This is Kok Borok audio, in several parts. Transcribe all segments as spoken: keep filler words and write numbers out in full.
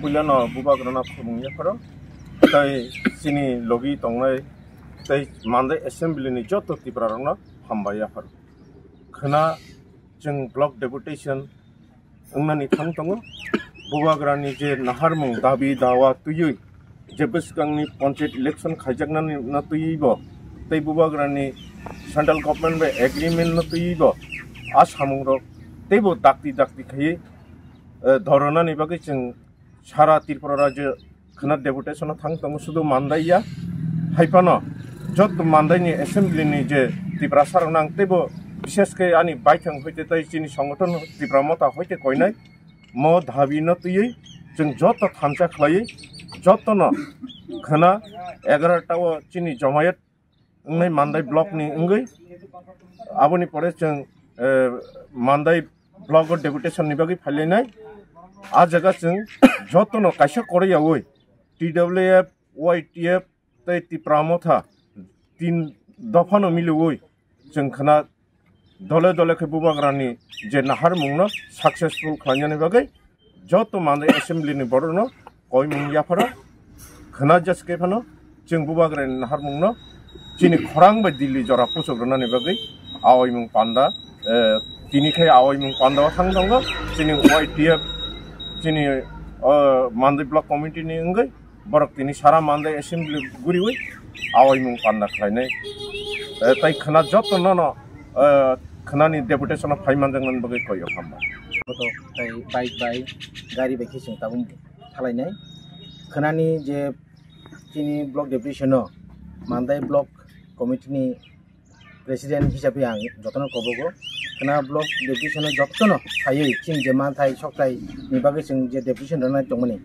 Puilano bubagrano khulumung yapharo, tei chini logi tongnai tei Mandai Assembly ni joto Tipra rokno hambai yapharo. Khwna chwng block deputation wngnani thang tongo. Bubagrani je naharmung dabi dawa twiwi, je bwskangni panchayat election khaijaknani no twiwi bo, tei bubagrani central government bai agreement no twiwi bo, a samungrok teibo dakti dakti khaiwi, eh, dhornani bagwi chwng sara Tripura rajyo khwna deputation o thang tongo, sudu Mandai ya. Hai phano joto Mandai ni assembly ni je Tiprasa rok nang teibo, bishesh khe ani baithang hoite tei chini songothon Tipra Motha hoite koinai mo dabi no twiwi chwng joto thansa khlaiwi joto no khwna egarota o chini jomayat wngnai Mandai block ni wngwi. Aboni pore chwng, eh, Mandai block o deputation ni bagwi phailainai. A jaga chwng jotono kaisa koroi yaui T W F, Y T F tei Tipra Motha tin dophano miliui chwng khwna dole dole khe bubagrani je naharmungno successful khlainani bagwi joto Mandai assembly ni borokno koimung yapharo khwna jas khe phano chwng bubagrani naharmungno chini khorang bai Delhi jora puchok rwnani bagwi aoimung panda, eh, tini khai aoimung panda o thang tongo chini Y T F, chini, oh, Mandai block committee ni wngwi borok tini sara Mandai assembly guriwi aoimung panda khlainai. Eh, tai khwna joto nono, eh, khwnani deputation o phai manjaknani bagwi koi o hamba. Koto tai bike bai, gari bai khe chwng tabuk thalainai. Khwnani je chini block deputation o Mandai block committee ni president hisabe ang jotono kobogo. Khwna block deputation o jotono phaiwi chini je manthai sokthai ni bagwi chwng je deputation rwnai tongmani,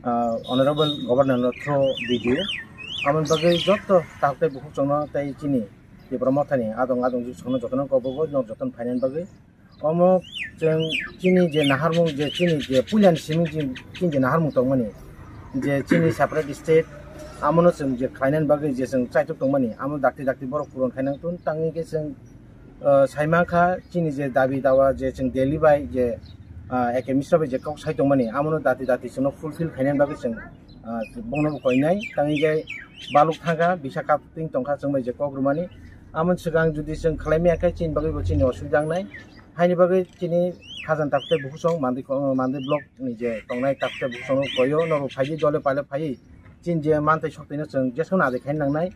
ah, honorable governor no through video. Amoni bagwi joto takhuk tei bukhuk chwngno tei chini Tipra Mothani adong adong jik chwngno jotono kobogo, nok jotono phainani bagwi. Omo chwng chini je naharmung, je chini je puilani simi je chini je naharmung tongmani, je chini separate state, amono chwng je khlainani bagwi je chwng chaitok tongmani, amo dakti dakti borok puron khainang tun tangwi khe chwng, ah, saimankha chini je dabi dawa je chwng Delhi bai je, ah, A K Mishra bai je kok sai tongmani, amono dati dati chwngno fulfill khainani bagwi chwng, ah, bono koinai tangwi khe baluk thangkha, bisa kapting tongkha chwng bai je kok rwmani. Amoni swkang jodi chwng khlai maya khe chini bagwi bo chini osubida wngnai. Haini bagwi chini khajang takhuk tei bukhuk chwng Mandai ko-, Mandai block ni je tongnai takhuk tei bukhuk chwng koyo norok phaidi dole pale phaiwi chini je manthai sokthai no chwng jeswk no adai khaina nangnai.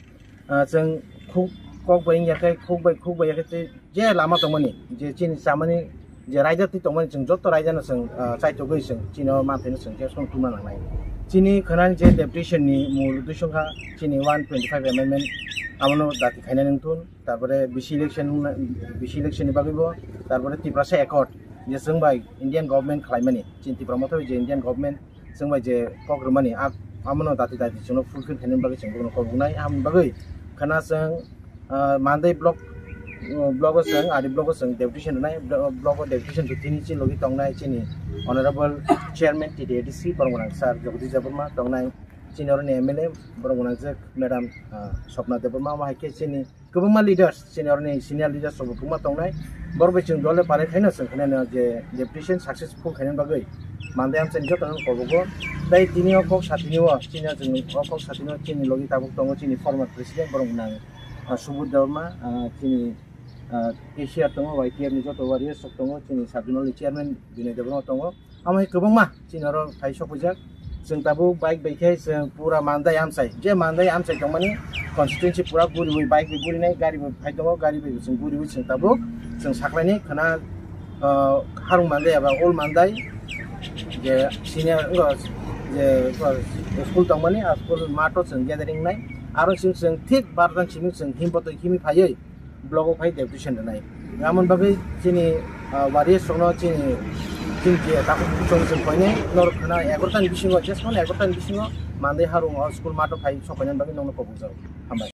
Ah, chwng khuk kok bai wngya khe khuk bai khuk bai ya khe tei je lama tongmani je chini chamani je raida twi tongmani chwng joto raida no chwng, ah, chaitogwi chwng chini o manthai no chwng jeswk no tuma nangnai. Chini khwnani je deputation ni mul uddesho wngkha chini one twenty five amendment, amono dati khainani wngthun. Tarpore bisi election wngna-, bisi election ni bagwi bo, tarpore Tiprasa Accord je chwng bai Indian government khlaimani, chini Tipra Motha bai je Indian government chwng bai je kok rwmani, a-, amono dati dati chwngno fulfill khainani bagwi chwng bono kok rwnai. Aboni bagwi khwna chwng, ah, Mandai block, uh, block o chwng, ari block o chwng deputation rwnai, blo-, block o deputation rwtini chini logi tongnai chini honorable chairman T T A D C borok gwnang sir Jagadish Debbarma tongnai, chini oroni M L A borok gwnang je madam, ah, Swapna Debbarma, omo hai khe chini kwbangma leaders, chini oroni senior leaders rok bo kwbangma tongnai. Borok bai chwng dole pare khaino chwng khainani je deputation successful khainani bagwi Mandai amchaini jotono kobogo. Tei tini o kok satini o, chini o chwng o kok satini o chini logi tabuk tongo chini former president borok nang, ah, Subodh Debbarma, ah, chini, ah, cashier tongo, Y T F ni joto warriors rok tongo, chini sub zonal ni chairman Binoy Debbarma tongo. Amo hai kwbangma chini oro phai sokphaijak. Chwng tabuk bike bai khe chwng pura Mandai amchai, je Mandai amchai tongmani constituency pura guriwi bike bai gurinai, gari bai phai tongo, gari bai chwng guriwi chwng tabuk chwng saklaini khwna, ah, Harung Mandai eba Old Mandai je senior, wngkha je, wngkha school tongmani, a school matho chwng gathering nai. Aro chwng, chwng thik bardan simi chwng himbo twi himi phaiwi block o phai deputation rwnai. Amoni bagwi chini, ah, warriors rokno chini, chini je takhuk chwng chwng koinai norok khwna egarota ni bisingo, jesmano egarota ni bisingo Mandai Harung o school matho phai sok koinani bagwi nokno kobokjago. Hambai.